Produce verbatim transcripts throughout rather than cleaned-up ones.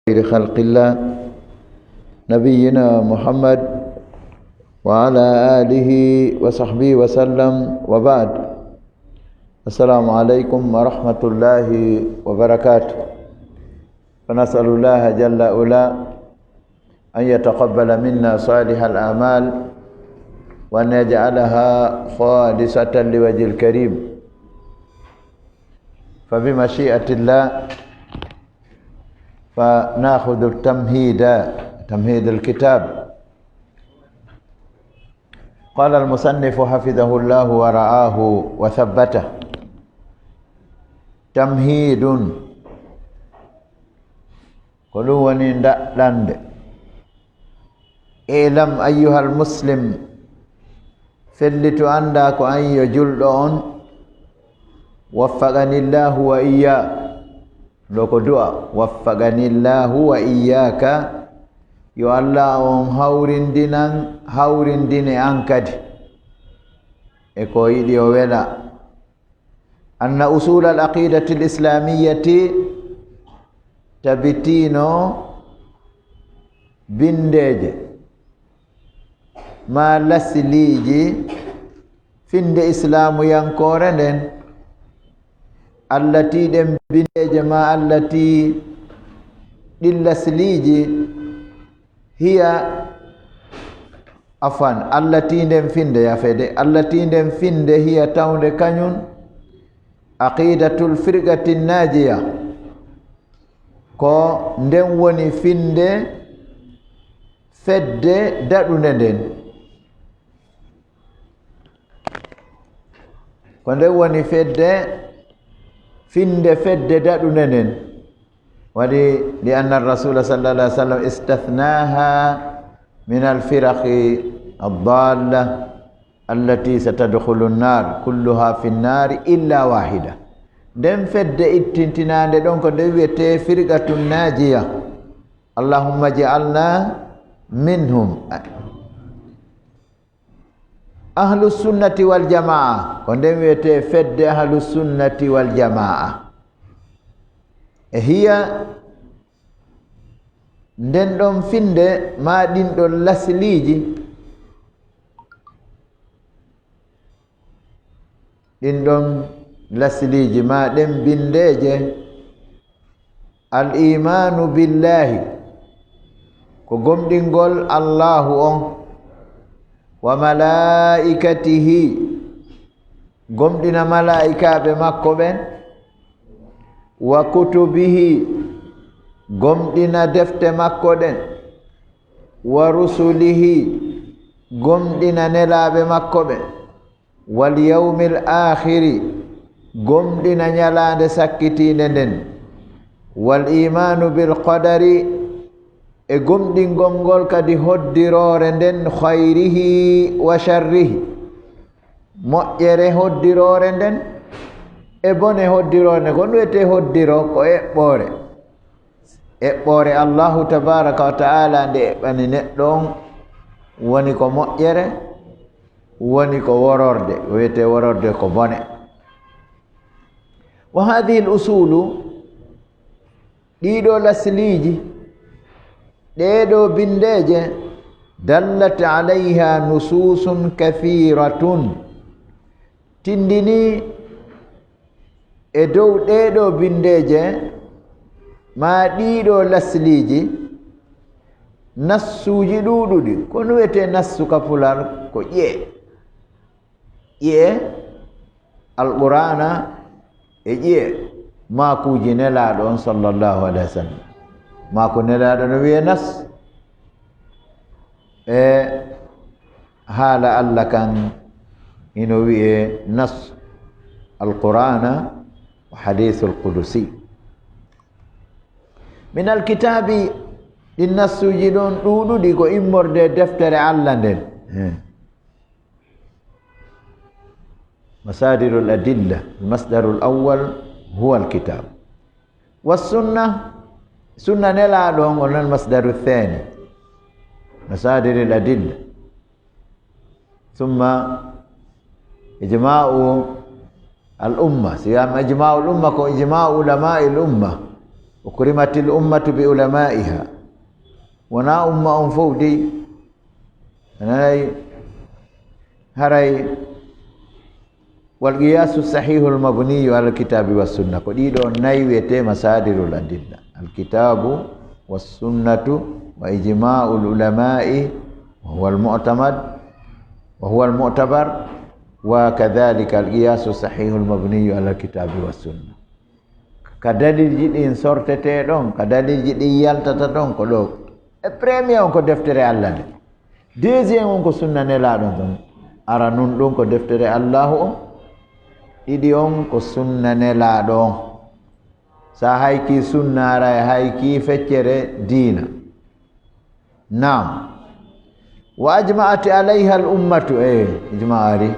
خير خلق الله نبينا محمد وعلى آله وصحبه وسلم، وبعد. السلام عليكم ورحمة الله وبركاته. فنسأل الله جل وعلا أن يتقبل منا صالح الأعمال وأن يجعلها خالصة لوجه الكريم. فبمشيئة الله فنأخذ التمهيد، تمهيد الكتاب. قال المصنف حفظه الله ورعاه وثبته: تمهيد. Ko ɗum woni daɗɗande. اعلم أيها المسلم, fellitu, annda ko an yo julɗo on. وفقني الله وإياك. Ɗo ko du'a. وفقني الله وإياك. Yo Allah on hawrindinan, hawrindine an kadi e ko yiɗi o wela. أن أصول العقيدة الإسلامية, tabitino bindeeje ma lasliiji finde islaamuyankoore nden, التي, ɗen bindeeje ma التي, ɗin lasliiji, هي, afwan, التي nden finde, yaafeede, التي nden finde, هي tawnde kañun, عقيدة الفرقة الناجية, ko nden woni finde fedde daɗunde nden. Ko nden woni fedde, finde fedde daɗunde nden. Waɗi, لأن الرسول صلى الله عليه وسلم استثناها من الفرق الضالة التي ستدخل النار، كلها في النار إلا واحدة. Nden fedde ittintinaande ɗon ko nde wiyetee فرقة ناجية. اللهم اجعلنا منهم. أهل السنة والجماعة, ko nden wiyetee fedde أهل السنة والجماعة. E hiya nden ɗon finde ma ɗin ɗon lasliiji, ɗin ɗon lasliiji ma ɗen bindeeje, الإيمان بالله, ko gomɗingol Allaahu on, وملائكته, gomɗina malaa'ikaaɓe makko ɓen, وكتبه, gomɗina defte makko ɗen, ورسله, gomɗina nelaaɓe makko ɓen, واليوم الآخر, gomɗina ñalaande sakkitiinde nden, والإيمان بالقدر, e gomɗingol ngol kadi hoddiroore nden, خيره وشره, moƴƴere hoddiroore nden e bone hoddiroore nden. Ko ɗum wiyetee hoddiro, ko eɓɓoore. Eɓɓoore Allaahu tabaaraka wa ta'aala nde eɓɓani neɗɗo on woni ko moƴƴere, woni ko wororde, ko wiyetee wororde ko bone. وهذه الأصول, ɗiiɗoo lasliiji, ɗeeɗoo binndeeje, دلت عليها نصوص كثيرة, tinndinii e dow ɗeeɗoo binndeeje maa ɗiiɗoo lasliiji, nassuuji ɗuuɗuɗi. Ko no wiyetee nassu ka Pulaar? Ko ƴi'e. Ƴi'e Alqur'aana e ƴi'e maakuuji Nelaaɗo on, sallallahu alayhi wa sallam. Maaku Nelaaɗo no wiyee nas. E haala Alla kan hino wiyee nas, Alqur'aana wa hadiisul qudusi. Min alkitaabi, ɗin nassuuji ɗon ɗuuɗuɗi ko immorde e deftere Alla nden. He. مصادر الأدلة، المصدر الأول هو الكتاب. والسنة، sunna Nelaaɗo on, onon المصدر الثاني. مصادر الأدلة. ثم إجماع الأمة. Si wiyaama إجماع الأمة, ko إجماع علماء الأمة. Ukrimatil ummatu bi ulamaiha. Wonaa umma on fof dey. Nanay haray wal qiyasu sahihul mabniyu ala kitabi wa sunna. Ko ɗiɗo nayi wiyete masadirul adilla. Al kitabu wa sunnatu wa ijma'ul ulama'i wa huwa al mu'tamad wa huwa al mu'tabar wa kadhalika al qiyasu sahihul mabniyu ala kitabi wa sunna. Ka dalilji ɗin sortete ɗon, ka dalilji ɗin yaltata ɗon ko ɗo. E premier on ko deftere Allah nde. Deuxième on ko sunna nelaaɗo on. Ara nun ɗum ko deftere Allahu on. Ɗiɗi on ko sunna nelaaɗo on. Sa hayki sunna ara e hayki feccere diina. Naam. Wa ajma'at alayha al ummatu, e ijma ari.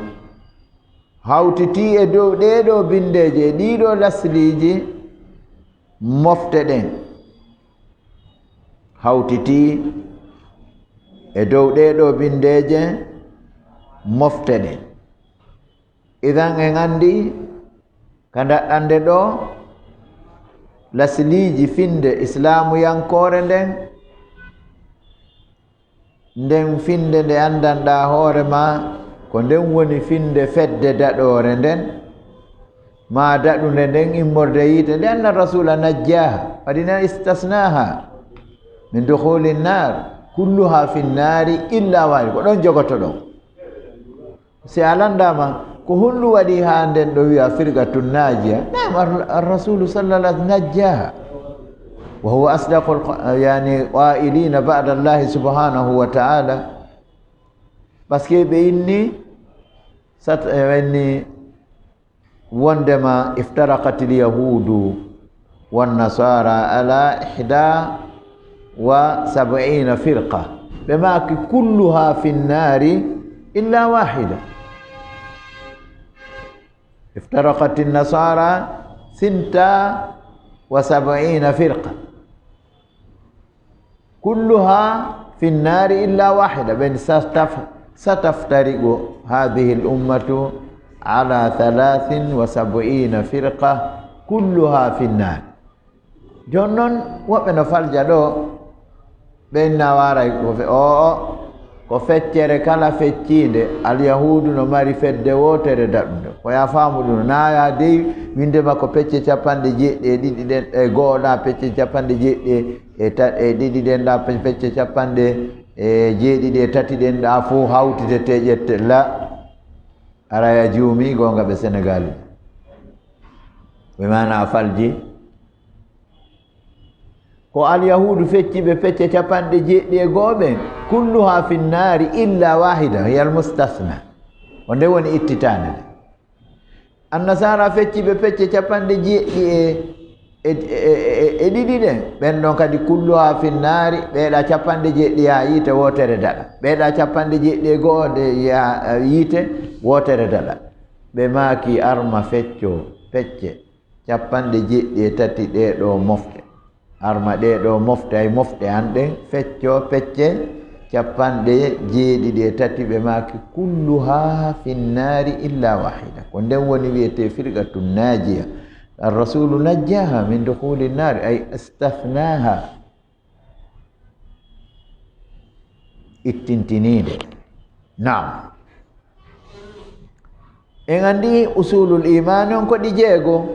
Hawtiti e dow ɗee ɗoo binndeeje e ɗii ɗoo lasliiji mofte ɗen. Hawtiti e dow ɗee ɗoo binndeeje mofte ɗen. Idan en anndi ka daɗɗande ɗoo lasliiji finnde islaamuyankoore nden, nden finnde nde anndanɗaa hoore maa, ko nden woni finnde fedde daɗoore nden, maa daɗunde nden immorde yiite, لأن الرسول نجاها, waɗi na istasnaha من دخول النار, كلها في النار إلا واحدة, ko ɗon jogoto ɗon. Si a landaama, ko honɗum waɗi haa nden ɗo wi'a firqatun naajiya? Naam, ar-, ar-Rasulu sallallahu alaihi wasallam najjaha. Wa huwa asdaqul qa-, yani, qailina ba'da Allahi subhanahu wa ta'ala. Parce que ɓe inni, sat-, ɓe inni, wondema افترقت اليهود والنصارى على إحدى وسبعين فرقة. Ɓe maaki كلها في النار إلا واحدة. افترقت النصارى ثنتا وسبعين فرقة. كلها في النار إلا واحدة. Ɓen sataf-, ستفترق هذه الأمة على ثلاث وسبعين فرقة كلها في النار. Jooni non, woɓɓe no falja ɗo, ɓen na waaray ko fe-, oo, ko feccere kala fecciinde, Alyahuudu no mari fedde wootere daɗunde. Ko yaa faamu ɗum, naa yaa dey winde ma ko pecce capanɗe jeeɗiɗi e ɗiɗi ɗen, e go'o ɗaa pecce capanɗe jeeɗiɗi e ta-, e ɗiɗi ɗen ɗaa pe-, pecce capanɗe e jeeɗiɗi e tati ɗen ɗaa fof hawtitete ƴette. La, ara a juumii, goonga ɓe Senegaali. Ɓe maana a falji. Ko Alyahuudu fecci ɓe pecce capanɗe jeeɗiɗi e go'o ɓen, كلها في النار إلا واحدة هي المستثنى. Ko nde woni ittitaande nde. Annasaara fecci ɓe pecce capanɗe jeeɗiɗi e, e, e, e, e ɗiɗi ɗen, ɓen ɗon kadi كلها في النار, ɓee ɗaa capanɗe jeeɗiɗi yaa yiite wootere daɗa. Ɓee ɗaa capanɗe jeeɗiɗi e go'o ɗe yaa, eh, yiite wootere daɗa. Ɓe maaki arma feccoo pecce capanɗe jeeɗiɗi e tati ɗee ɗoo mofte. Arma ɗee ɗoo mofte, ay mofte an ɗen, feccoo pecce capanɗe jeeɗiɗi e tati, ɓe maaki كلها في النار إلا واحدة. Ko nden woni wiyetee firqatun naajiya. Ar-Rasulu najjaha min dukhuli nnaar, ay istathnaha. Ittintiniinde. Naam. En anndi usulul iman on ko ɗi jeego.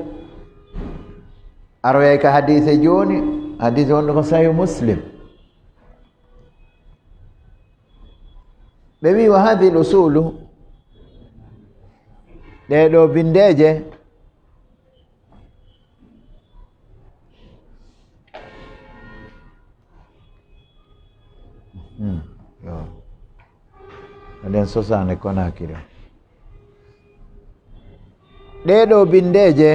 Aroyay ka hadiise jooni, hadiise wonɗo ko Sahih Muslim. Ɓe wi, "Wa hadhihi al-usulu," ɗee ɗoo binndeeje, Hmm, yo. Eɗen sosaani Konaakiri. Ɗee ɗoo binndeeje,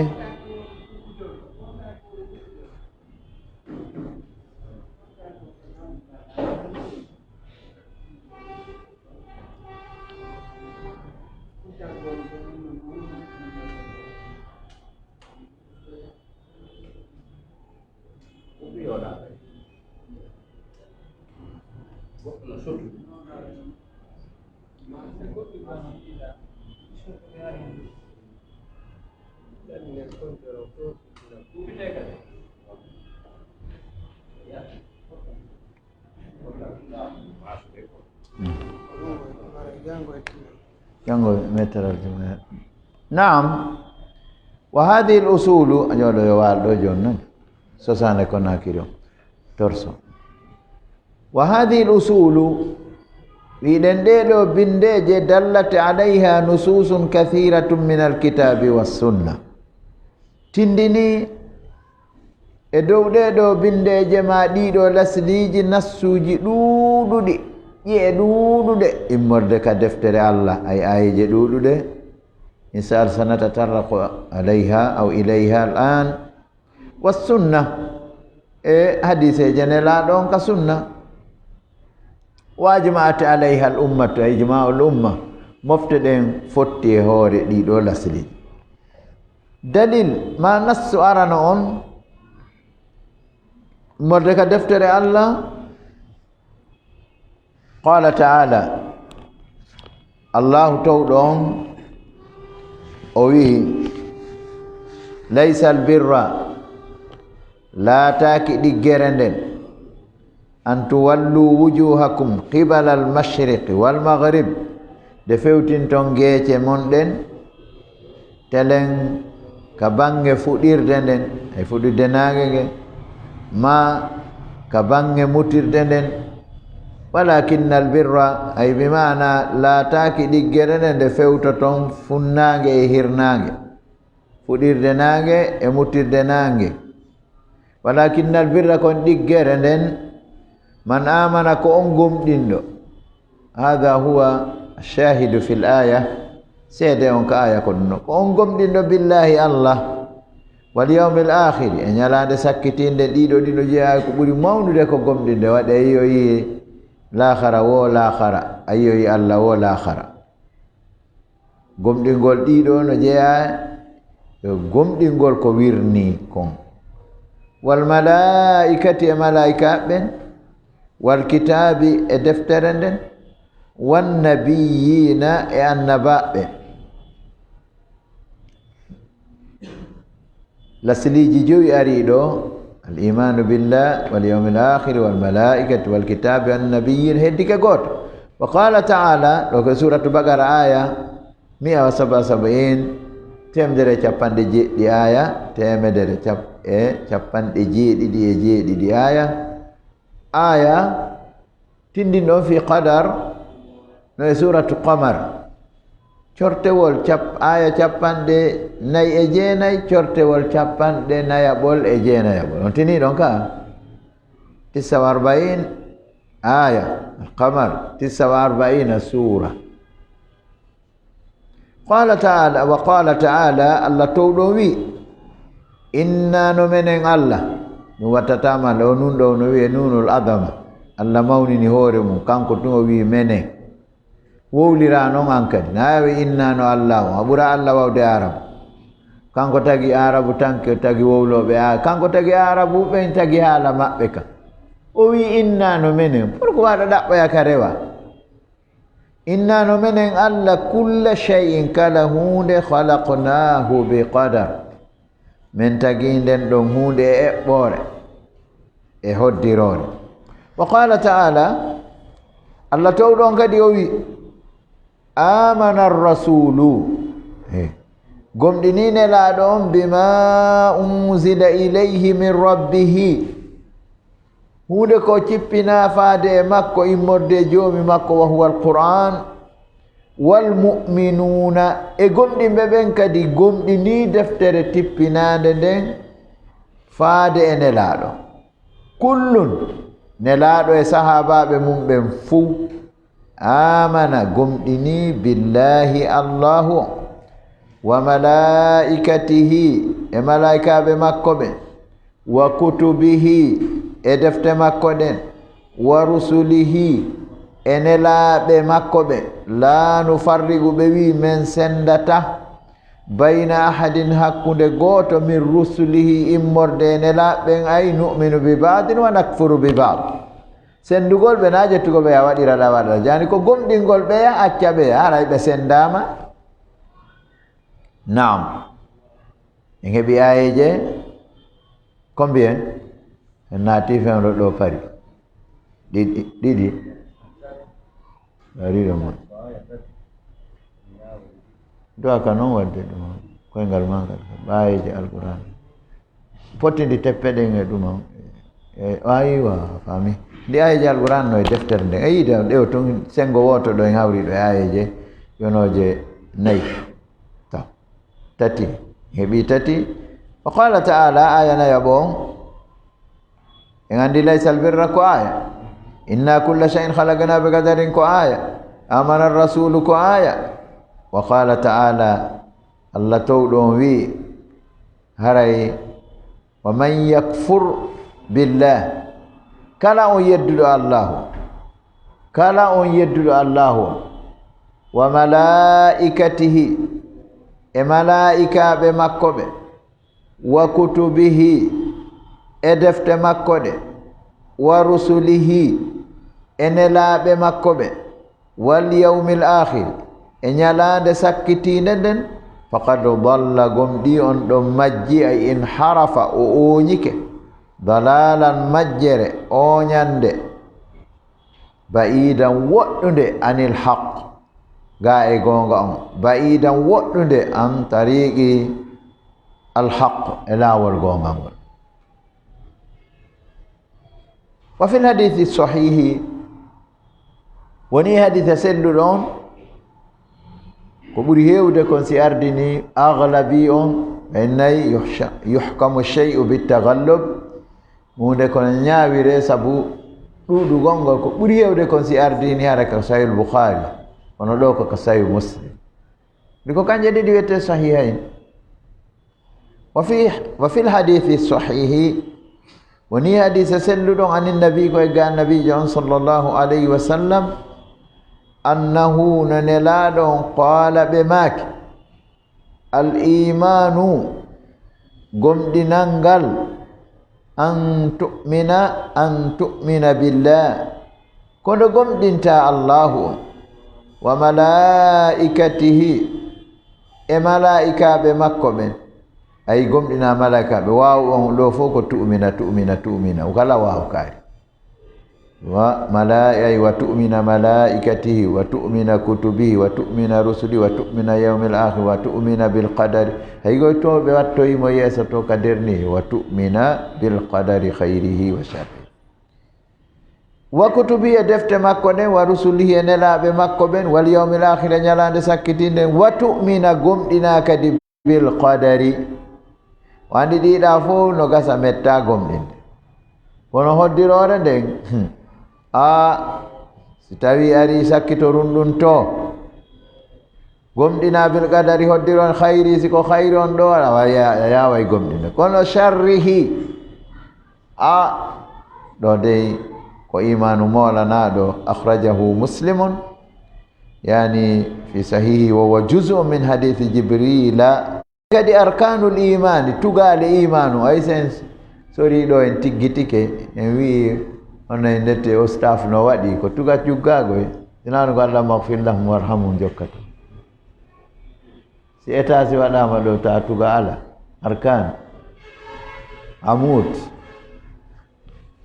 Janngo metteral juma. Naam. Wa hadhihi al usulu, a jooɗo yo waal ɗo jooni noon. Sosaande Konaakiri on. Torso. Wa hadhihi al usulu, wiɗen ɗee ɗoo binndeeje, dallat alayha nusuusun kathiratun min al kitaabi was sunna. Tindini e dow ɗee ɗoo binndeeje ma ɗii ɗoo lasliiji nassuuji ɗuuɗuɗi, ƴi'e ɗuuɗuɗe, immorde ka deftere Allah, ay aayeeje ɗuuɗuɗe. Insha Allah, sanatatarraqu alayha aw ilayha al an. Wa sunna, e hadiiseeje Nelaaɗo on ka sunna. Wa ajma'at alayha al ummatu, ijma'ul umma. Mofte ɗen fotti e hoore ɗii ɗoo lasliiji. Dalil ma nassu arano on, morde ka deftere Allah. Qala ta'ala, Allahu towɗo on, o wi'i, laysa al birra, laataaki ɗiggere nden, an tuwallu wujuhakum qibala al mashriqi wal maghrib, nde fewtinton geece mon ɗen, telen ka baŋŋe fuɗirde nden, ay fuɗirde naange nge, ma ka baŋŋe mutirde nden. Walakinna al birra, ay bi maana laataaki ɗiggere nden nde fewtoton funnaange e hirnaange, fuɗirde naange e mutirde naange. Walakinna al birra, kon ɗiggere nden, man amana, ko on gomɗinɗo. Hada huwa ash-shahidu fil aya. Seede on ka aya ko ɗum ɗo. Ko on gomɗinɗo billahi Allah, wal yawmil akhiri, e ñalaande sakkitiinde, ɗiɗo ɗiɗo jeyaa ko ɓuri mawnude ko gomɗinde. Waɗi a yiyoyi laakhara wo laakhara, a yiyoyi Allah wo laakhara. Gomɗingol ɗiɗo no jeyaa e gomɗingol ko wirnii kon. Wal malaa'ikati, e malaa'ikaaɓe ɓen, wal kitaabi, e deftere nden, wan nabiyyiina, e annabaaɓe. Lasliiji jowi arii ɗo, al imaanu billah, wal yawmil aakhiri, wal malaa'ikati, wal kitaabi, wan nabiyyiin, heddike gooto. Wa qaala ta'aala, ɗo ko suuratu Baqara, aaya mi'a wa saba sab'iin, teemedere e capanɗe jeeɗiɗi aaya, teemedere cap-, e capanɗe jeeɗiɗi e jeeɗiɗi aaya. Aaya tindin ɗon fii qadar, no e suuratu Qamar. Cortewol cap-, aaya capanɗe nayi e jeenayi, cortewol capanɗe nayaɓol e jeenayaɓol. On tinii ɗon ka? Tisa wa arba'iin aaya, al Qamar, tisa wa arba'iina suura. Qaala ta'aala, wa qaala ta'aala, Allah towɗo on wi'i, inna, no menen Allah, ɗum wattata ma o nun ɗo no wi'e nunul adama. Allah mawnini hoore mum, kanko tun o wi'i menen. Wowlira non an kadi. Na wi'i inna no Allah on, a ɓura Allah wawde Aarabu. Kanko tagi Aarabu tanke, tagi wowlooɓe a-, kanko tagi Aarabu ɓen, tagi haala maɓɓe ka. O wi'i inna no menen. Pourquoi waɗa ɗaɓɓoya ka rewa? Inna, no menen Allah, kulla shay'in, kala huunde, khalaqnaahu bi qadar. Men tagi nden ɗon huunde e eɓɓoore, e hoddiroore. Wa qaala ta'aala, Allah towɗo on kadi o wi, aamana ar-rasuulu. He. Gomɗinii Nelaaɗo on, bimaa unzila ilayhi min rabbihi. Huunde ko cippinaa faade e makko, immorde e Joomi makko, wa huwa al-Qur'aan, wal mu'minuuna, e gomɗinɓe ɓen kadi gomɗinii deftere tippinaande nden faade e Nelaaɗo. Kullun, Nelaaɗo e sahaabaaɓe mum ɓen fuu, aamana, gomɗinii, billaahi, Allaahu on, wa malaa'ikatihi, e malaa'ikaaɓe makko ɓen, wa kutubihi, e defte makko ɗen, wa rusulihi, e nelaaɓe makko ɓen, laa nufarriqu, ɓe wi'i men sendata, bayna ahadin, hakkunde gooto, min rusulihi, immorde e nelaaɓe ɓen, ay nu'minu bi ba'din wa nakfuru bi ba'd. Sendugol ɓe na jettugol ɓe ya waɗira ɗa waɗa. Jani ko gomɗingol ɓe ya acca ɓe ya, haray ɓe sendaama. Naam. En heɓi aayeeje. Combien? En naati fewndo ɗo pari. Ɗiɗi, ɗiɗi. Ari ɗo mon. Du'a ka noon waɗde ɗum, koyngal maa ngal, aayeeje Alquraan. Pottindi teppe ɗen e ɗum on. E, aywa, faami. Ndi aayeeje Alquraan no e deftere nden. E yiide ɗe o tun, senngo wooto ɗo en hawri ɗo e aayeeje yonooje nayi. Taw. Tati. Heɓi tati. Wa qala ta'ala, aya nayaɓo on. En anndi laysal birra ko aya. Inna kulla shay'in khalaqna bi qadarin ko aya. Amana rasulu ko aya. Wa qala ta'ala, Allah towɗo on wi, haray, wa man yakfur billah, kala on yedduɗo Allahu, kala on yedduɗo Allahu, wa malaikatihi, e malaa'ikaaɓe makko ɓe, wa kutubihi, e defte makko ɗe, wa rusulihi, e nelaaɓe makko ɓe, wal yawmil akhir, e ñalaande sakkitiinde nden, faqad dalla, gomɗii on ɗon majji, ay inharafa, o ooñike, dalalan, majjere, ooñande, ba'idan, woɗɗunde, anil haqq, gaa e goonga on, ba'idan, woɗɗunde, an tariqi al haqq, e laawol goonga ngol. Wa fil hadithi sahihi, woni hadiisa selluɗo on, ko ɓuri heewde kon si ardini aglabi on, ɓe nayi, yuhsha-, yuhkamu shay'u bit taghallub, huunde kono ñaawire sabu ɗuuɗugol ngol, ko ɓuri heewde kon si ardini hara ka Sahih Bukhari, kono ɗo ko ka Sahih Muslim. Ɗi ko kanje ɗiɗi wiyetee sahihayn. Wa fi, wa fil hadithi sahihi, woni hadiisa selluɗo on, anin nabi, ko egga annabiijo on sallallahu alayhi wa sallam, annahu, no nelaaɗo on, qaala, ɓe maaki, al imaanu, gomɗinal ngal, an tu'mina, an tu'mina billah, ko nde gomɗinta Allahu on, wa malaa'ikatihi, e malaa'ikaaɓe makko ɓen. Ay, gomɗina malaa'ikaaɓe, waaw on ɗo fof ko tu'mina, tu'mina, tu'mina. O kala waaw kaari. Wa malaa-, ay, wa tu'mina malaa'ikatihi, wa tu'mina kutubihi, wa tu'mina rusuli, wa tu'mina yawmil akhir, wa tu'mina bil qadari. Hay goy to ɓe wattoyi mo yeeso to ka derni, wa tu'mina bil qadari khayrihi wa sharrihi. Wa kutubi, e defte makko ɗen, wa rusulihi, e nelaaɓe makko ɓen, wal yawmil akhir, e ñalaande sakkitiinde, wa tu'mina, gomɗina kadi, bil qadari. O anndi ɗiɗa fof no gasa metta gomɗinde. Kono hoddiroore nden, a, si tawi ari sakkito runɗun to, gomɗina bil qadari, hoddiron khayri, si ko khayri on ɗo, a wa-, ya-, a yaaway gomɗinde. Kono sharrihi, a, ɗo dey ko imaanu moolanaaɗo, akhrajahu Muslimun, yani fi sahihi, wa huwa juz'un min hadithi Jibrila. Kadi arkanul imani, tugaale imaanu, ay sen sori ɗo en tiggitike, en wi'i, hono e ndette o staff no waɗi, ko tuga juggaago e, sinano ko Allah maghfir lahum warhamhum jokkata. Si étage waɗaama ɗo, ta tuga ala, arkan, amut,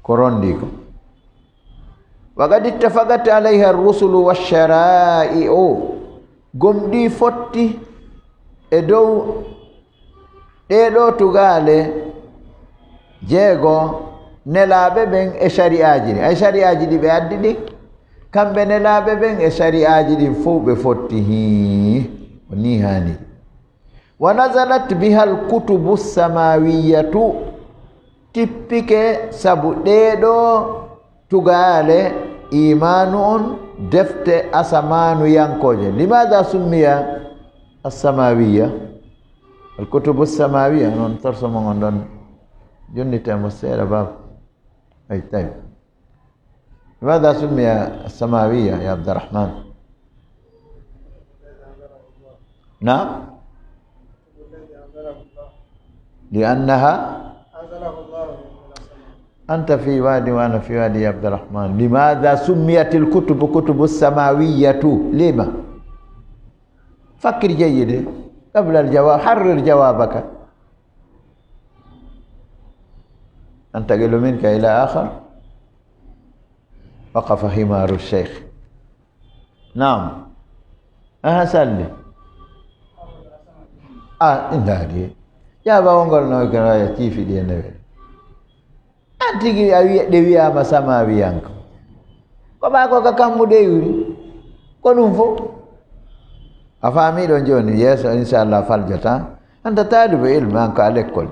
ko rondi ko. Wa qad ittafaqat alayha ar-rusulu wash-shara'i'u. Gomɗii fotti e dow ɗee ɗoo tugaale jeego nelaaɓe ɓen e shari'aaji ɗin. Ay shari'aaji ɗi ɓe addi ɗin, kamɓe nelaaɓe ɓen e shari'aaji ɗin fow ɓe fotti. Hii, ko nii haaniri. Wa nazalat bihal kutubu samawiyatu, tippike sabu ɗee ɗoo tugaale imaanu on defte asamaanu yankooje. Limaada summiya assamawiya? Al kutubu samawiya, noon torso mon on ɗon, jonnitee mo seeɗa, baaba. Ay, tawi. لماذا سمي السماوية يا عبد الرحمن؟ نعم؟ لأنها، أنت في وادي وأنا في وادي يا عبد الرحمن. لماذا سميت الكتب كتب السماوية؟ لما؟ فكر جيد قبل الجواب، حرر جوابك. أنتقل منك إلى آخر. وقف حمار الشيخ. نعم. أها، سلي. A indaadi. Jaabawol ngol no gaya ciifi ɗi e newe. An tigi a wiya, ɗe wiyaama samawiyanka. Ko ɓa ko ka kammu ɗe iwri. Ko ɗum fof. A faami ɗon jooni, yeeso, inchallah, faljata. Anta taalibu ilmi, an ko a lekkol.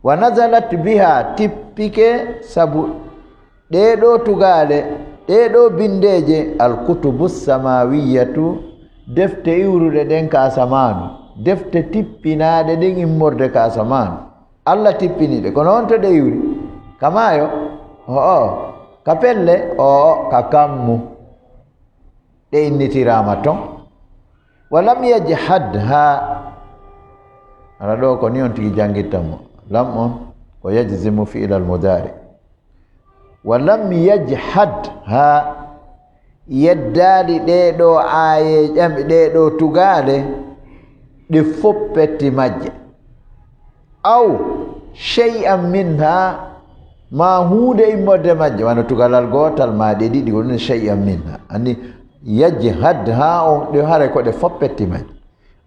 Wa nazalat biha, tippike sabu ɗee ɗoo tugaale, ɗee ɗoo binndeeje, alkutubu samawiyatu, defte iwruɗe ɗen ka asamaanu, defte tippinaaɗe ɗen immorde ka asamaanu. Allah tippini ɗe, kono honto ɗe iwri? Ka maayo? O'o. Ka pelle? O'o, ka kammu. Ɗe innitiraama ton. Wa lam yajhadha. Hara ɗo ko ni on tigi janngitta mo. Lam on ko yajzimu fi'lal mudaari. Wa lam yajhadha. Yeddaali ɗee ɗoo aaye, ɗee ɗoo tugaale, ɗe fof petti majje. Aw shay'an minha, ma huunde immorde majje, wano tugalal gootal ma ɗe ɗiɗi, ko ɗum shay'an minha. Ani yajhadha on, ɗe haray ko ɗe fof petti majje.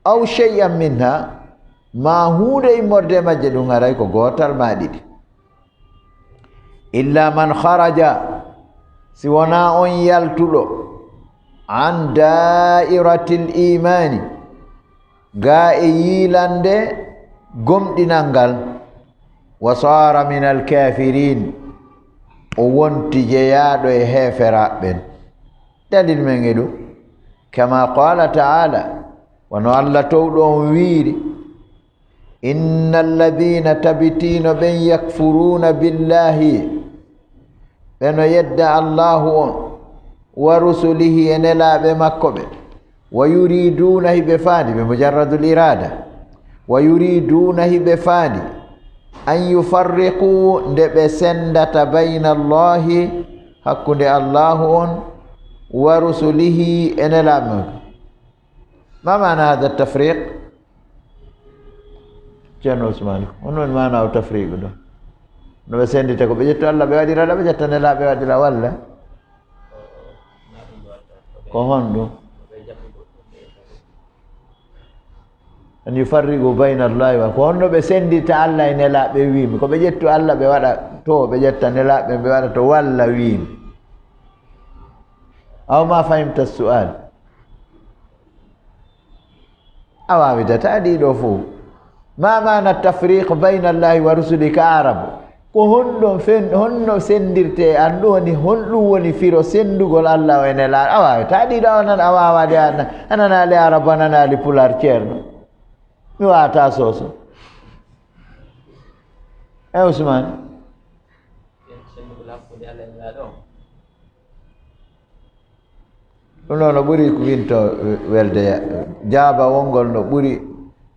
Aw shay'an minha, ma huunde immorde majje, ɗum haray ko gootal ma ɗiɗi. Illa man kharaja, si wonaa on yaltuɗo, an daa'iratil iimaani, gaa e yiilande gomɗinal ngal, wa saara minal kaafiriin, o wonti jeyaaɗo e heeferaaɓe ɓen. Dalil men e ɗum, kama qaala ta'aala, wano Allah towɗo on wiiri, inna alladina, tabitiino ɓen, yakfuruuna billahi, ɓe no yedda Allahu on, wa rusulihi, e nelaaɓe makko ɓe, wa yuriduuna, hiɓe faandi, ɓe mujarradul irada, wa yuriduuna, hiɓe faandi, an yufarriqu, nde ɓe sendata, bayna Allahi, hakkunde Allahu on, wa rusulihi, e nelaaɓe makko. Ma maana hada tafriq? Ceerno Usmaani, ko honno woni maana o tafriqu ɗo? No ɓe sendita ko ɓe ƴettu Allah ɓe waɗira ɗa, ɓe ƴetta nelaaɓe ɓe waɗira walla? Ko honɗum? An yufarriqu bayna Allahi wa, ko honno ɓe sendita Allah e nelaaɓe wiimi? Ko ɓe ƴettu Allah ɓe waɗa to, ɓe ƴetta nelaaɓe ɓe waɗa to walla wiimi? Aw ma fahimta su'al? A waawidata ɗiɗo fof. Ma maana tafriq bayna Allahi wa rusuli ka Arabu? Ko honɗum fen-, honno sendirte an ɗum woni, honɗum woni firo sendugol Allah o e nelaaɗo? A waawata ɗiɗo, a nana, a waawaade, a na-, a nanaali Arabu, a nanaali Pulaar, ceerno. Mi waawata soso. E Usmaan? Ɗum ɗo no ɓuri winto welde ya-, jaabawol ngol no ɓuri,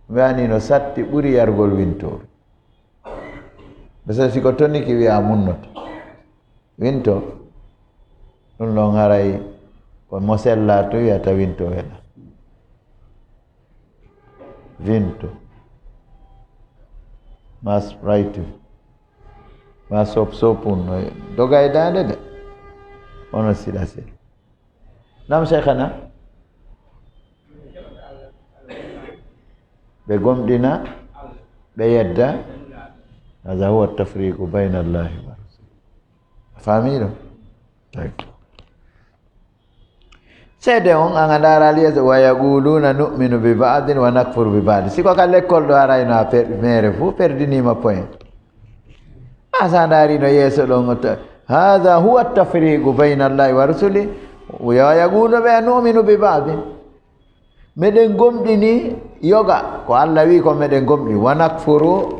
mi wani no satti ɓuri yargol winto. Parce que si ko toniki wiya munnoto. Winto, ɗum ɗon haray ko mo sella to wiyata winto wela. Winto. Ma Sprite. Ma sop sopun no doga e daande de. Ono sila sila. Nam Sheikhana? Ɓe gomɗina, ɓe yedda. Hada huwa tafriqu bayna Allahi wa rasuli. A faami ɗum? Tawi. Seede on, an a ndaara Aliya, wa yaquluna nu'minu bi ba'din wa nakfuru bi ba'd. Si ko ka lekkol ɗo arayno a per-, mere fu, perdinima point. A sa ndaari no yeeso ɗon, o ta-, hada huwa tafriqu bayna Allahi wa rusuli. Wa yaqulu ɓe nu'minu bi ba'din. Meɗen gomɗini yoga, ko Allah wi ko meɗen gomɗini. Wa nakfuru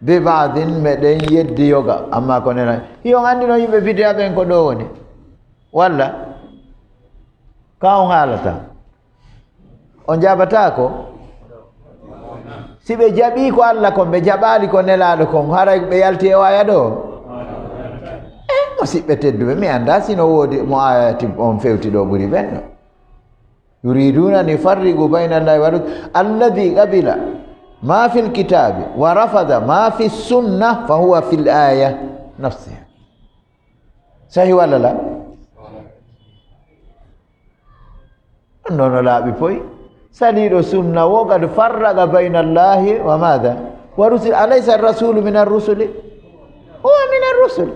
bi ba'din, meɗen yeddi yoga. Amma ko nena, hiyo anndi no yimɓe bidiya ɓen ko ɗo woni. Walla? Ka on haalata. On jaabataako? Si ɓe jaɓii ko Allah kon, ɓe jaɓaali ko nelaaɗo kon, haray ɓe yalti e o aya ɗo? Eh, musiɓɓe tedduɓe, mi anndaa sino woodi mo ayati on fewti ɗo ɓuri ɓen ɗo. Yuriduna an yufarriqu bayna Allahi wa ras-, alladhi qabila ma fil kitabi wa rafada ma fi sunna fa huwa fil aya nafsiha. Sahi walla la? Ɗum ɗo no laaɓi poy. Saliiɗo sunna wo, qad farraqa bayna Allahi wa maada? Wa rusul. Alaysa ar-rasulu min ar-rusuli? Huwa min ar-rusul.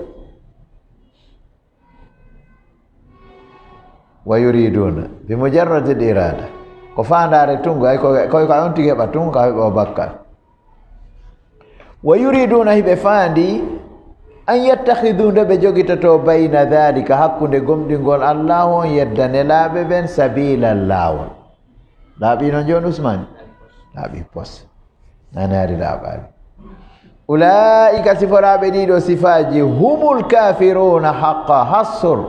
Wa yuriduna bi mujarradi al-irada. Ko faandaare tun, ay ko, ko, ko on tigi heɓa tun, ka heɓa o bakkal. Wa yuriduna, hiɓe faandi, an yattakhidhu, nde ɓe jogitoto, bayna dhalika, hakkunde gomɗingol Allahu on, yedda nelaaɓe ɓen, sabila, laawol. Laaɓi non jooni, Usmani? Laaɓi pos. Nanaari laaɓaali. Ulaa'ika, siforaaɓe ɗiɗo sifaaji, humul kafiruna haqqa, hassur,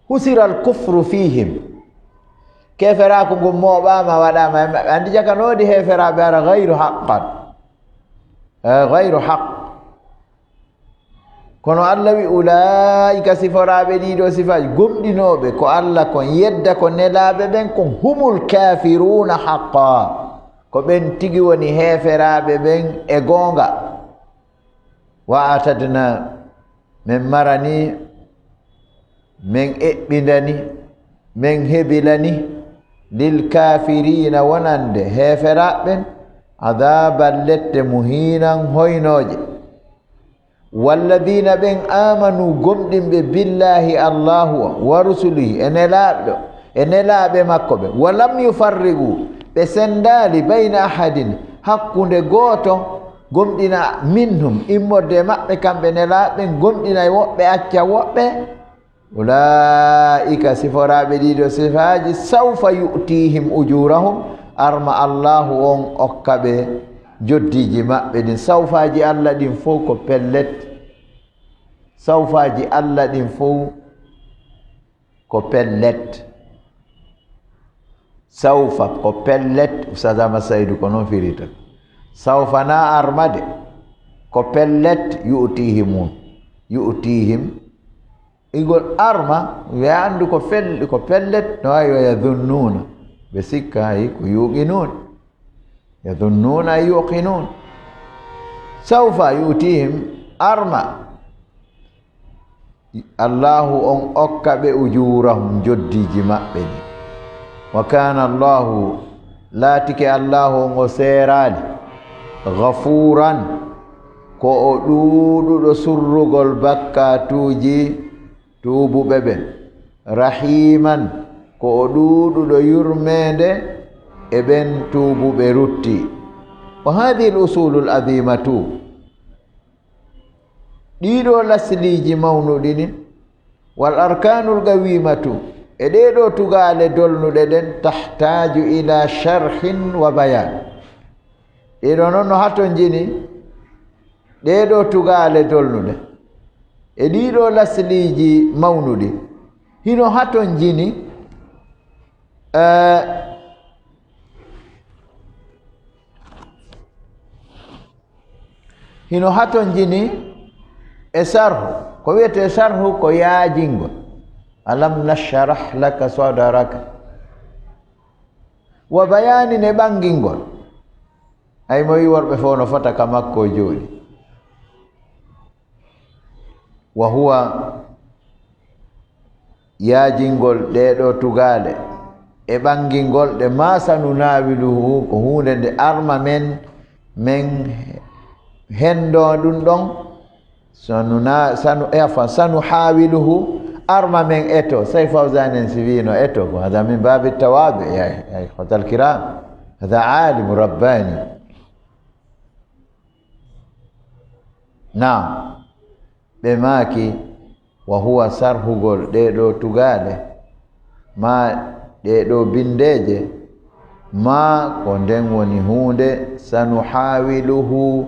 husiral kufru fihim. Keferaaku ngun mooɓaama, waɗaama e maɓɓe. Andi jaka no woodi heferaaɓe ara gayru haqqan. Eh, gayru haqq. Kono Allah wi, ulaa'ika, siforaaɓe ɗiɗo sifaaji, gomɗinooɓe ko Allah kon, yedda ko nelaaɓe ɓen kon, humul kafiruna haqqa. Ko ɓen tigi woni heferaaɓe ɓen e goonga. Wa atadna, men marani, men eɓɓindani, men hebilani, lil kafirina, wonande heferaaɓe ɓen, adaban, lette, muhinan, hoynooje. Walladina, ɓen, amanu, gomɗinɓe, billahi, Allahu on, wa rusulihi, e nelaaɗo, e nelaaɓe makko ɓe, wa lam yufarriqu, ɓe sendaali, bayna ahadin, hakkunde gooto, gomɗina, minhum, immorde e maɓɓe kamɓe nelaaɓe ɓen, gomɗina e woɓɓe, acca woɓɓe. Ulaa'ika, siforaaɓe ɗiɗo sifaaji, sawfa yu'tihim ujurahum, arma Allahu on okka ɓe joddiiji maɓɓe ɗin. Sawfaaji Allah ɗin fow ko pellet. Sawfaaji Allah ɗin fow ko pellet. Sawfa ko pellet, Ustaz Ahmad Saidu ko non firita. Sawfa na armade, ko pellet, yu'tihim, yu'tihim. Igol arma, ɓe anndu ko fel-, ko pellet, no waawi wa yadhunnuna. Ɓe sikka hay ko yuqinuun. Yadhunnuna ay yuqinun. Sawfa yu'tihim, arma. Allahu on okka ɓe ujurahum, joddiiji maɓɓe ɗin. Wa kana Allahu, laatike Allahu on o seeraali, ghafuran, ko o ɗuuɗuɗo surrugol bakkaatuuji tuubuɓe ɓen, rahiman, ko o ɗuuɗuɗo yurmeende e ɓen tuubuɓe rutti. Wa hadhihi al-usulu al-azimatu, ɗiɗo lasliiji mawnuɗi ni, wal arkanul qawimatu, e ɗeɗo tugaale dolnuɗe ɗen, tahtaju ila sharhin wa bayan. Ɗiɗo non no hatonjini, ɗeɗo tugaale dolnuɗe e ɗiɗo lasliiji mawnuɗi, hino hatonjini, eh, hino hatonjini e sarhu. Ko wiyetee sarhu ko yaajingol. Alam nashrah laka sadraka. Wa bayanin, e ɓangingol. Ay mo wi worɓe fof no fota ka makko o jooɗi. Wa huwa yaajingol ɗeɗo tugaale e ɓangingol ɗe, ma sanu nawiluhu, ko huunde nde arma men, men hendo ɗum ɗon. Sanu na-, sanu, e, afwan, sanu hawiluhu, arma men eto. Sey Fawzan en si wino eto, ko hada min babi tawadu, ya, ya ikhwatal kiram. Hada alimu rabbani. Naam. Ɓe maaki, wa huwa sarhugol ɗeɗo tugaale, ma ɗeɗo bindeeje, ma ko nden woni huunde, sanu hawiluhu,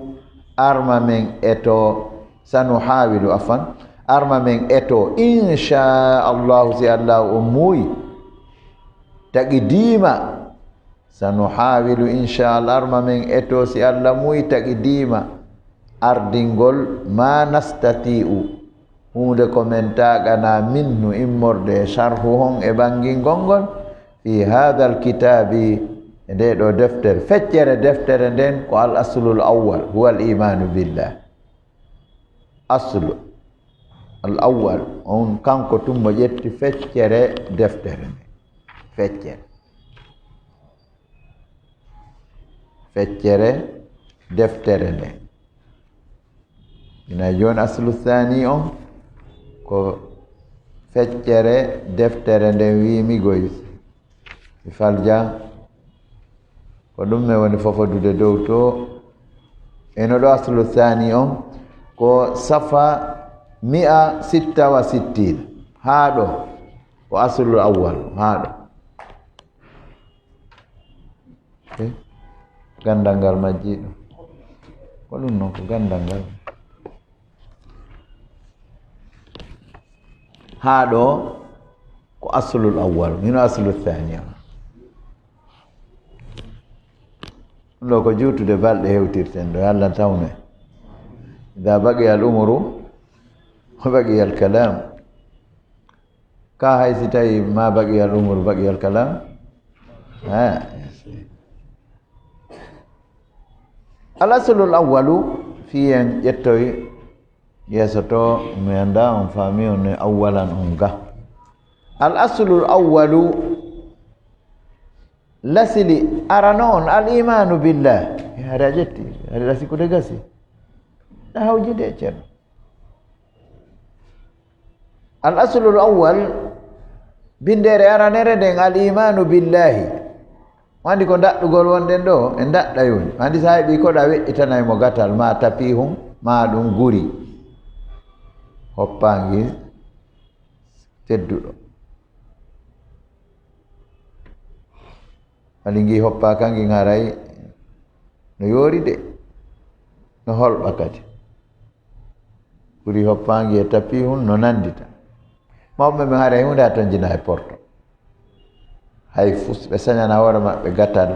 arma men eto, sanu hawilu, afwan, arma men eto, insha Allahu, si Allahu o muuyi, taqdima, sanu hawilu, insha Allah, arma men eto, si Allah muuyi, taqdima, ardingol, ma nastati'u, huunde ko men taqana, minhu, immorde e sarhu hon e ɓangingol ngol, fi hadha al kitabi, e nde ɗo deftere, feccere deftere nden ko al aslul awwal, huwa al imanu billah. Aslu al awwal, on kanko tun mo ƴetti feccere deftere nden. Feccere. feccere deftere nden. Ina jooni aslu thani on ko feccere deftere nden wiimi goy. Mi falja ko ɗum mi woni fofodude dow to. Eno ɗo aslu thani on ko safa mi'a sitta wa sittin. Haa ɗo ko aslul awwal, haa ɗo. Eh, ganndal ngal majjiiɗo. Ko ɗum noon ko ganndal ngal. Haa ɗo ko aslul awwal, hino aslul thani on. Ɗum ɗo ko juutude balɗe hewtirten ɗo, Yalla tawne. Ida baqiya al umru, wa baqiya al kalam. Ka hay si tawi ma baqiya al umru, baqiya al kalam. Ah, yes. Al aslul awwalu, fii en ƴettoy yeeso to, mi annda on faami on ne awwalan on ga. Al aslul awwalu, lasili arano on, al imanu billah. Hari a ƴetti, hari a sikude gasi. Na hawji de, ceerno. Al aslul awwal, binndere aranere nden, al imanu billahi. Wandi ko daɗɗugol wonɗen ɗo, en daɗɗay woni. Wandi so a heɓi koɗo a weƴƴitanay mo gatal, ma tapihun, ma ɗum guri. Hoppangi tedduɗo. Wandi ngi hoppaaka, ngi haray no yoori de, no holɓa kadi. Guri hoppangi e tapihun no nanndita. Mawɓe men haray huunde a tonjina e porto. Hay fus ɓe sañana hoore maɓɓe gatal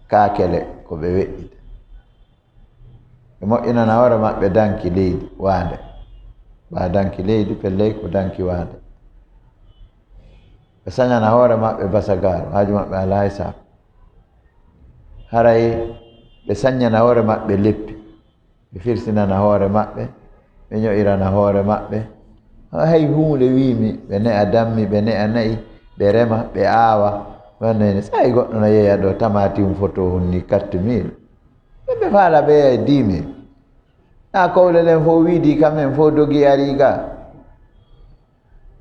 kaakele ko ɓe weƴƴita. Ɓe moƴƴinana hoore maɓɓe danki leydi waande. Ɓa danki leydi pelley ko danki waande. Ɓe sañana hoore maɓɓe basagaaru, haaju maɓɓe alaa hay saako. Haray ɓe sañana hoore maɓɓe leppi. Ɓe firsinana hoore maɓɓe, ɓe ño'irana hoore maɓɓe. Hay huunde wiimi, ɓe ne'a dammi, ɓe ne'a na'i, ɓe rema, ɓe aawa. Wannayne, sa'i goɗɗo no yeeya ɗo tamaati um foto hun ni quatre mille. Ɓe ɓe faala ɓe yeeya dix mille. Na kowle ɗen fof wiidi kam en fof dogi ari ga.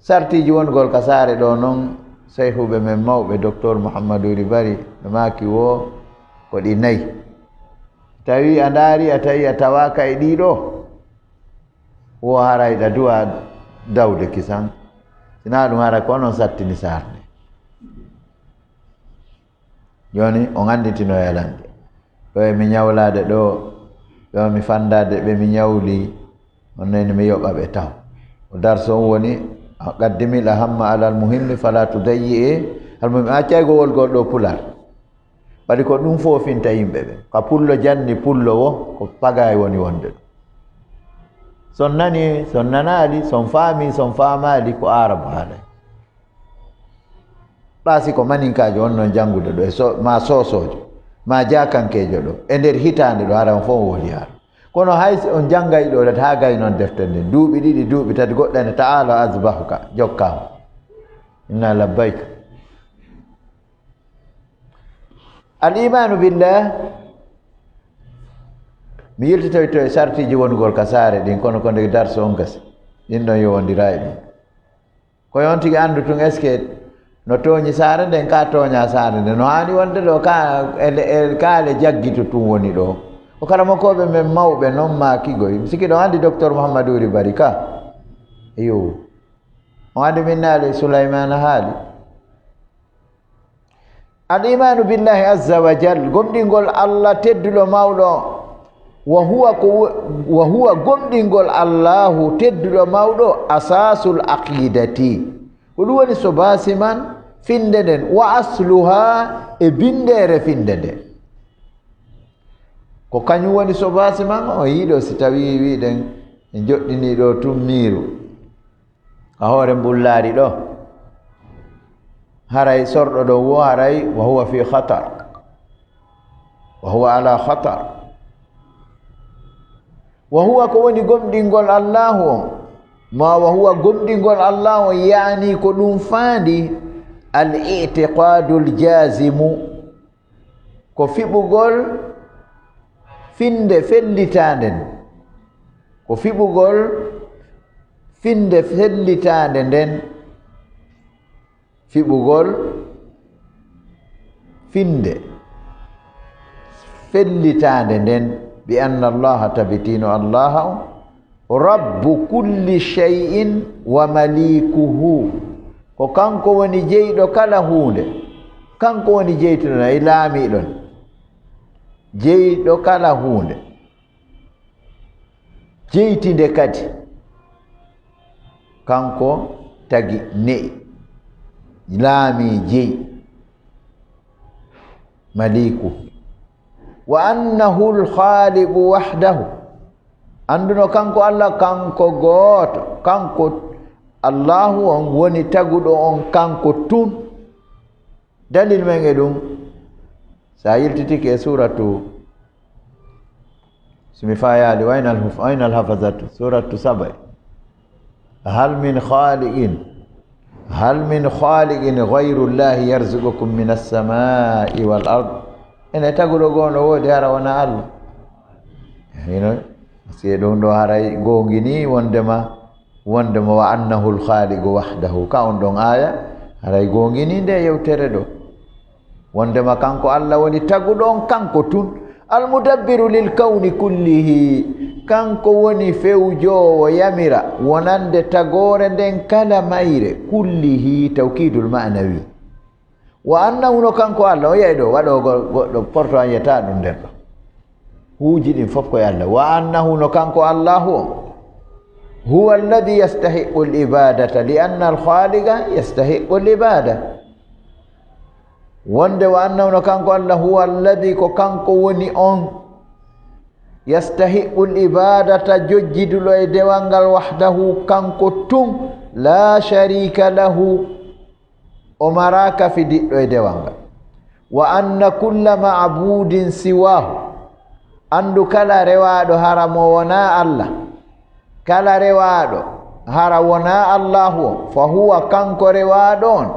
Sartiiji wonugol ka saare ɗo noon, seyhuɓe men mawɓe, Doktor Muhammadu Ribari, ɓe maaki wo ko ɗi nayi. Tawi a ndaari, a tawi a tawaaka e ɗii ɗo, wo haray ɗa duwa dawde kisan. Sinaa ɗum hara ko onon sattini saarde. Jooni, on annditino yalande. Ɗo e mi ñawlaade ɗo, ɗo mi fanndaade ɓe mi ñawli, on nani mi yoɓa ɓe taw. O darso on woni, a qaddimil ahamma alal muhimmi fala tudayyi e, al muhimmi, a accay gowol gol ɗo pular. Waɗi ko ɗum fofinta yimɓe ɓe. Ka pullo janni pullo wo, ko pagay woni wonde ɗo. Son nani, son nanaali, son faami, son faamaali, ko Aarabu haalay. Ɓa si ko maninkaajo on non janngude ɗo, e so, ma soosoojo, ma jaakankeejo ɗo, e nder hitaande ɗo, hara on fof on woli yaaro. Kono hay si on janngay ɗo, haa gay noon defte nden, duuɓi ɗiɗi, duuɓi tati, goɗɗo ene, "Ta'ala azbahuka, jokkaama." Inna labbayka. Al imaanu billah, mi yiltitoyto e sartiiji wonugol ka saare ɗin, kono ko nde darso on gasi. Ɗin ɗon yowondira e ɗin. Ko yon tigi anndu tun, est-ce que no tooñi saare nden, ka tooña saare nden? No haani wonde ɗo, ka ele, ele, ka ele jaggito tun woni ɗo. Ko karamokooɓe men mawɓe non maakigoy. Mi sikki ɗo anndi Docteur Mouhamadou Uri Barika. Iyo. O anndi min naali Souleymane haali. Al imaanu billahi azza wa jal, gomɗingol Allah tedduɗo mawɗo, wa huwa ko wo-, wa huwa gomɗingol Allahu tedduɗo mawɗo, asasul aqidati. Ko ɗum woni so baasi man finde nden, wa asluha e binndere finde nden. Ko kañum woni so baasi man, o yiɗo si tawi wiɗen en joɗɗini ɗo tun miiru. Ka hoore mbullaari ɗo, haray sorɗo ɗo wo haray, wa huwa fi khatar, wa huwa ala khatar. Wa huwa ko woni gomɗingol Allahu on, ma wa huwa gomɗingol Allahu on, yaani ko ɗum faandi al i'tiqadul jazimu, ko fiɓugol Finnde fellitaande nden. Ko fiɓugol finnde fellitaande nden. Fiɓugol finnde fellitaande nden, bi anna Allaha, tabitino Allaha on, rabbu kulli shay'in wa malikuhu. Ko kanko woni jeyɗo kala huunde. Kanko woni jeytuɗo e laamiɗon. Jeyɗo kala huunde. Jeytinde kadi. Kanko tagi ne'i. Laami jeyi. Maliku. Wa annahu al-khaliqu wahdahu. Annduno kanko Allah, kanko gooto, kanko Allahu on woni taguɗo on kanko tun. Dalil men e ɗum, so a yiltitike e suuratu, so mi faayaali, waynal huf-, waynal hafazatu, suuratu Saba'i. Hal min khaliqin, hal min khaliqin ghayru Llahi yarzuqukum minas sama'i wal ard. Ene taguɗo goo no woodi hara wona Allah? Hino, si e ɗum ɗo haray goongini wondema wondema wa annahu al-khaliqu wahdahu. Ka on ɗon aaya, haray goongini nde yewtere ɗo. Wondema kanko Allah woni taguɗo on kanko tun. Al-mudabbiru lil kawni kullihi. Kanko woni fewjoowo yamira wonande tagoore nden kala mayre. Kullihi, tawkidul ma'nawi. Wa annahu, no kanko Allah, o yahi ɗo, waɗo go-, goɗɗo porto an yetta ɗum nder ɗo. Huuji ɗin fof ko e Allah. Wa annahu, no kanko Allahu on. Huwa alladhi yastahiqqu al-ibadata, li anna al-khaliqa yastahiqqu al-ibada. Wonde wa annahu, no kanko Allah, huwa alladhi, ko kanko woni on, yastahiqqu al-ibadata, jojjiduɗo e dewal ngal, wahdahu, kanko tun, la sharika lahu, o maraaka fidiɗɗo e dewal ngal. Wa anna kulla ma'budin siwahu, anndu kala rewaaɗo hara mo wonaa Allah, kala rewaaɗo hara wonaa Allahu on, fa huwa, kanko rewaaɗo on,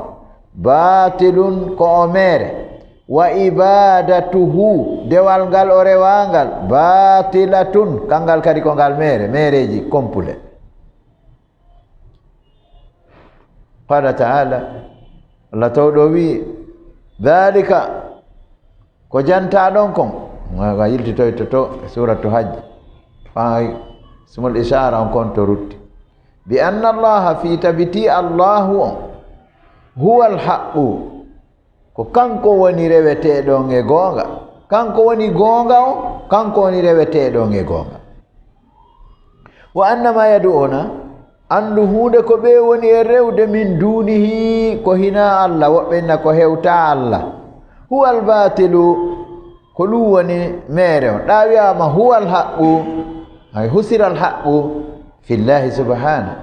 batilun, ko o meere, wa ibadatuhu, dewal ngal o rewaa ngal, batilatun, kangal kadi ko ngal meere, meereeji kompule. Qala ta'ala, Allah tawɗo wi, dhalika, ko jantaa ɗon kon, nga yiltitoyto to e suratu Hajj, faa sumul ishara on kon to rutti. Bi anna Allaha, fii tabiti Allahu on, huwa alhaqqu, ko kanko woni reweteeɗo on e goonga. Kanko woni goonga on, kanko woni reweteeɗo on e goonga. Wa anna ma yad'una, anndu huunde ko ɓe woni e rewde, min dunihi, ko hinaa Allah, woɓɓe inna ko hewtaa Allah. Huwa albatilu, ko ɗum woni meere on. Ɗa wiyaama huwa alhaqqu, ay husira alhaqqu fillahi subhanahu.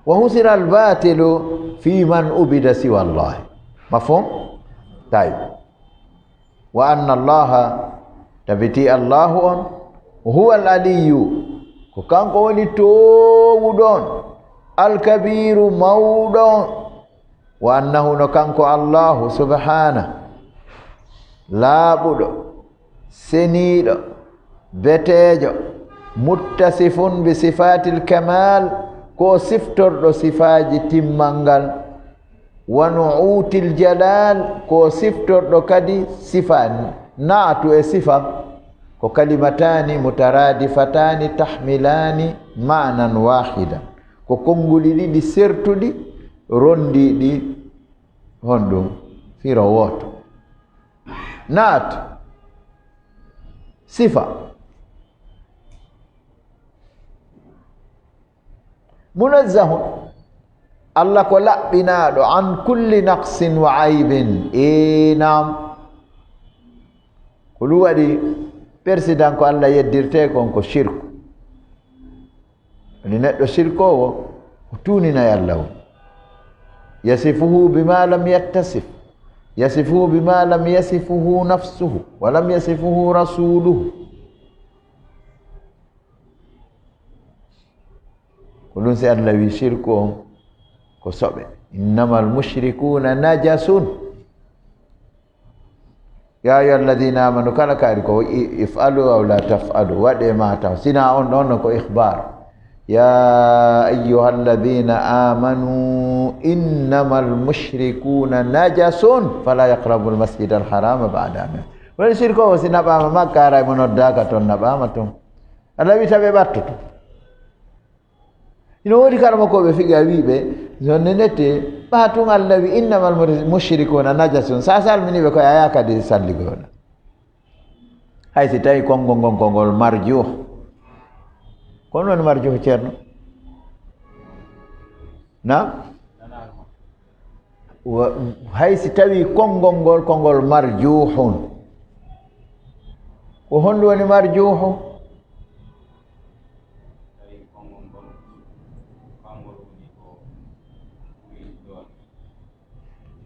Wa husira albatilu fi man ubida siwa Allah. Mafhum? Tayyib. Wa anna Allaha, tabiti Allahu on, huwa al-aliyyu, ko kanko woni toowuɗo on, al-kabiru, mawɗo on. Wa annahu, no kanko Allahu subhanahu, laaɓuɗo, seniiɗo, beteejo, muttasifun bi sifatil kamal, ko siftorɗo sifaaji timmal ngal, wa nu'util jalal, ko siftorɗo kadi sifa, naatu e sifa, ko kalimatani mutaradifatan tahmilani ma'nan wahidan, ko konnguli ɗiɗi sertuɗi, rondiiɗi honɗum? Firo wooto. Naat, sifa. Munazzahun, Allah ko laɓɓinaaɗo, an kulli naqsin wa aybin. E naam. Ko ɗum waɗi persidan ko Allah yeddirte kon ko shirku. Woni neɗɗo shirkoowo, o tuuninay Allah o. Yasifuhu bima lam yattasif. Yasifuhu bima lam yasifuhu nafsuhu, wa lam yasifuhu rasuluhu. Ko ɗum si Allah wi shirku on ko soɓe. Innamal mushrikuna najasun. Ya ayyuha alladhina amanu, kala kaari ko i-, if'alu aw la taf'alu, waɗe ma taw. Sina on ɗon no ko ikhbar. Ya ayyuha alladhina amanu innamal mushrikuna najasun fala yaqrabu almasjida alharama ba'da amin. Woni sirko o si naɓama Makka, aray mo noddaka ton, naɓama ton. Allah wi taɓe ɓattoto. Ina woodi kala mo ko ɓe figa wiɓe, jonne nette, ɓa tun Allah wi innamal muri-, mushrikuna najasun. Sa salmini ɓe ko yaya kadi salligoɗa. Hay si tawi konngol ngon konngol marjuh. Ko ɗum woni marjuh, ceerno? Na? Wa-, hay si tawi konngol ngol konngol marjuhun. Ko honɗum woni marjuhu?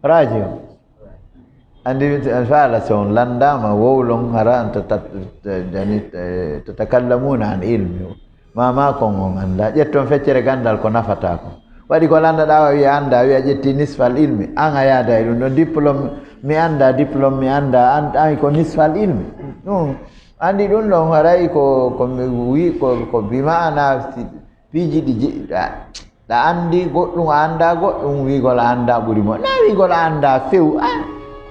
Raaji o. Anndi, faala, so on lanndaama wowlon, hara an tata-, yani, eh, tatakallamuna an ilmi. Ma, ma kon on annda. Ƴetton feccere ganndal ko nafata kon. Waɗi ko lanndaɗaa o, wiya annda, wiya ƴetti nisfal ilmi. An a yaada e ɗum ɗon diplôme, mi annda diplôme, mi annda, an, an ko nisfal ilmi. Ɗum, anndi ɗum ɗon haray ko, ko mi wi-, ko, ko bi maana si-, piiji ɗi je-, ɗa, ɗa anndi goɗɗum, a annda goɗɗum, wiigol a annda ɓuri mo. Na wiigol a annda few. A,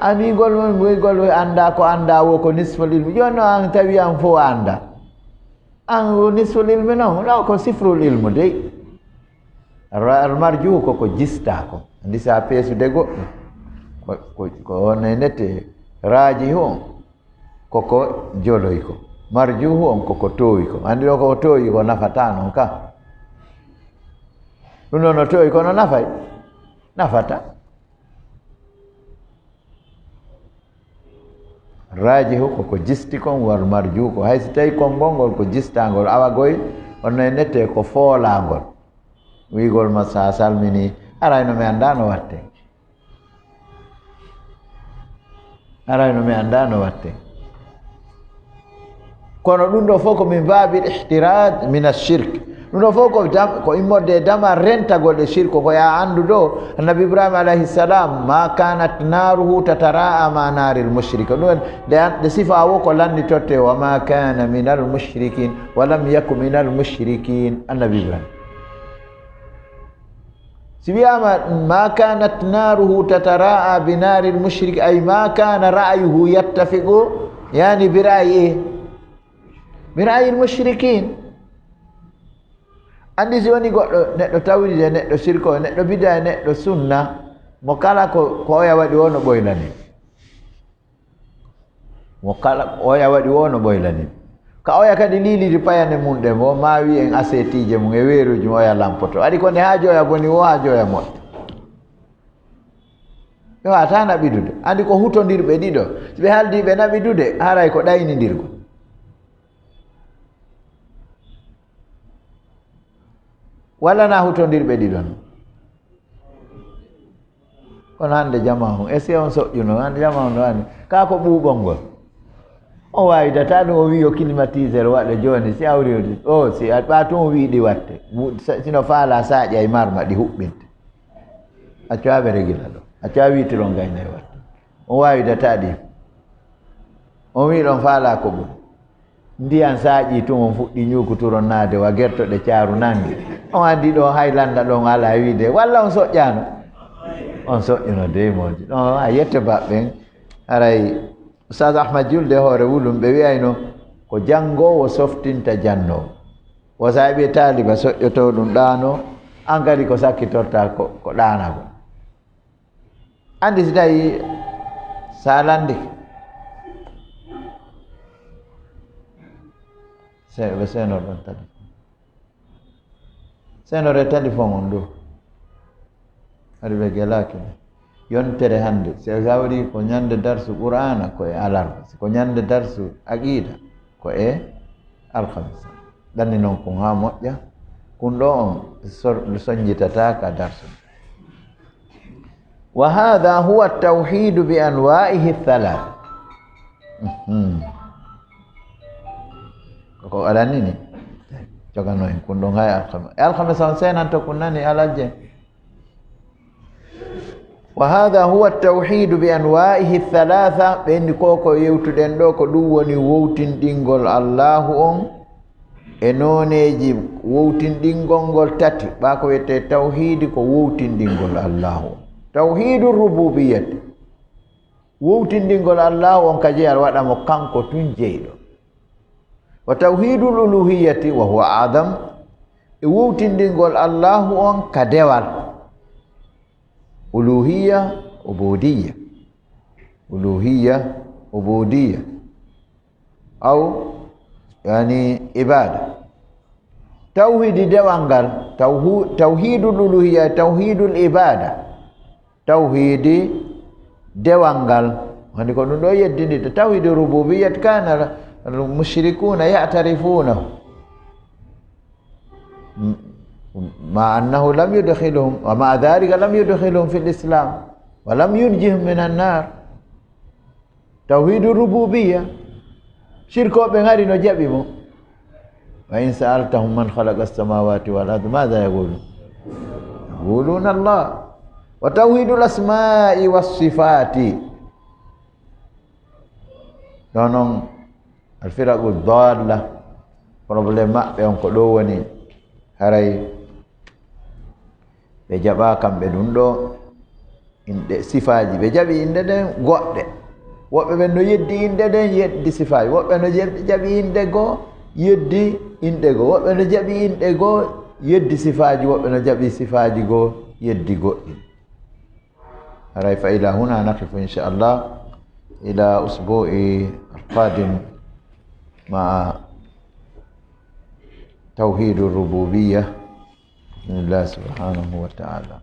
a wiigol, wiigol a annda ko annda wo ko nisful ilmi. Jooni noon an tawi an fof a annda. An wo nisful ilmi noon, ɗo ko sifrul ilmu dey. Ra-, al marju ko ko jista ko. Anndi sa peesude goɗɗum. Ko, ko, ko on e nette raaji on. Koko joloy ko. Marjuhu on koko toowi ko. Anndi ɗo koko toowi ko nafata noon ka. Ɗum ɗo no toowi kono nafay? Nafata. Raajihu koko jisti kon, wal marju ko hay si tawi konngol ngol ko jistangol, awa goy, on no e nette ko foolangol. Wiigol ma sa salmini, arayno mi annda no watte. Arayno mi annda no watte. Kono ɗum ɗo fof ko min baabil ihtiraz min ashirk. Ɗum ɗo fof ko dam-, ko immorde e damal rentagol e shirk, ko ya anndu ɗo, Annabi Ibrahima alayhi salam, ma kanat naruhu tatara'a ma naril mushrik. Ɗum en, nde an-, nde sifa wo ko lannditotte, wa ma kana minal mushrikin, wa lam yaku minal mushrikin, Annabi Ibrahima. Si wiyaama, ma kanat naruhu tatara'a bi naril mushrik, ay ma kana ra'yuhu yattafiqu, yani bi ra'yi, bi ra'yil mushrikin. Anndi si woni goɗɗo, neɗɗo tawhid e neɗɗo shirko, neɗɗo bida e neɗɗo sunna, mo kala ko, ko oya waɗi wo no ɓoylani. Mo kala ko oya waɗi wo no ɓoylani. Ka oya kadi liilidi payane mum ɗe mo, ma wi en asetiije mum e weeruuji mum oya lampoto. Aɗi ko nde haajooya boni wo haajooya moƴƴa. Ɓe wata naɓidude. Anndi ko hutondirɓe ɗiɗo. Si ɓe haldi ɓe naɓidude, haray ko ɗaynindirgo. Walla na hutondirɓe ɗiɗo non? Kono hannde jama on, est-ce que on soƴƴuno? Hannde jama on no anndi. Ka ko ɓuuɓol ngol. On waawi data ɗum, o wi yo climatiseur waɗe jooni, si awri o, o, si a ɓa tun o wi ɗi watte. Wu-, sa-, sino faala saaƴa e marma ɗi huɓɓinte. Accu haa ɓe regila ɗo. Accu haa witiro ngayna e watte. On waawi data ɗi. On wi ɗon faala ko ɓuri. Ndiyan saaƴi tun, on fuɗɗi ñuukuturon naade wa gertoɗe caaru nanndi. On anndi ɗo hay lannda ɗon alaa wiide, walla on soƴƴaano? On soƴƴuno dey mooji. Ɗon a yette baɓɓen. Haray Ustaz Ahmad Julde hoore wulum ɓe wi'ayno ko janngoowo softinta jannoowo. Wo sa heɓi taaliba soƴƴotoo ɗum ɗaano, an kadi ko sakkitorta ko, ko ɗaanagol. Anndi si tawi sa lanndike, se-, ɓe seenor ɗon téléphone. Seenore téléphone on ɗo. Hari ɓe gelaaki nde. Yontere hannde, si a hawri ko ñande darsu Qur'aana, ko e alarba. Si ko ñande darsu aqiida, ko e alhamisa. Ɗanni noon kun haa moƴƴa. Kun ɗo on so-, soñjitata ka darsu. Wa haadha huwa tawhidu bi anwa'ihi thalatha. Mhm. Ko waɗani ni? Jogano en kun ɗon hay alkama. E alkama san senanto kun nani alajje. وهذا هو التوحيد بأنواعه الثلاثة. Ɓenni ko ko yewtuɗen ɗo, ko ɗum woni wowtinɗingol Allahu on e nooneeji wowtinɗingol ngol tati. Ɓa ko wiyetee tawhiidi, ko wowtinɗingol Allahu on. Tawhiidu rububiyati, wowtinɗingol Allahu on ka jeyal waɗa mo kanko tun jeyɗo. Wa tawhiidul uluhiyati wa huwa a'dam, e wowtinɗingol Allahu on ka dewal. Uluhiyya, ubudiyya. Uluhiyya, ubudiyya. Aw, yani, ibada. Tawhiidi dewal ngal, tawhu-, tawhiidul uluhiyya, tawhiidul ibada. Tawhiidi dewal ngal. Hani ko ɗum ɗo yeddindirta. Tawhiidu rububiyyat kana al-mushrikuna ya'tarifunahu. Ma annahu lam yudkhilhum, wa ma dhalika lam yudkhilhum fil Islam, wa lam yunjihum minan nar. Tawhiidu rububiyya. Shirkooɓe ngari no jaɓi mo. Wa in sa'altahum man khalaqa as-samawati wal arda, madha yaqulun? Yaquluna Allah. Wa tawhiidul asma'i was sifati. Ɗo noon, al firaqu dalla, problème maɓɓe on ko ɗo woni, haray ɓe jaɓa kamɓe ɗum ɗo, inɗe, sifaaji, ɓe jaɓi inɗe ɗen goɗɗe. Woɓɓe ɓen no yeddi inɗe ɗen, yeddi sifaaji. Woɓɓe no je-, jaɓi inɗe goo, yeddi inɗe goo. Woɓɓe no jaɓi inɗe goo, yeddi sifaaji. Woɓɓe no jaɓi sifaaji goo, yeddi goɗɗi. Haray, فإلى هنا نقف إن شاء الله، إلى أسبوع القادم مع توحيد الربوبية بإذن الله سبحانه وتعالى.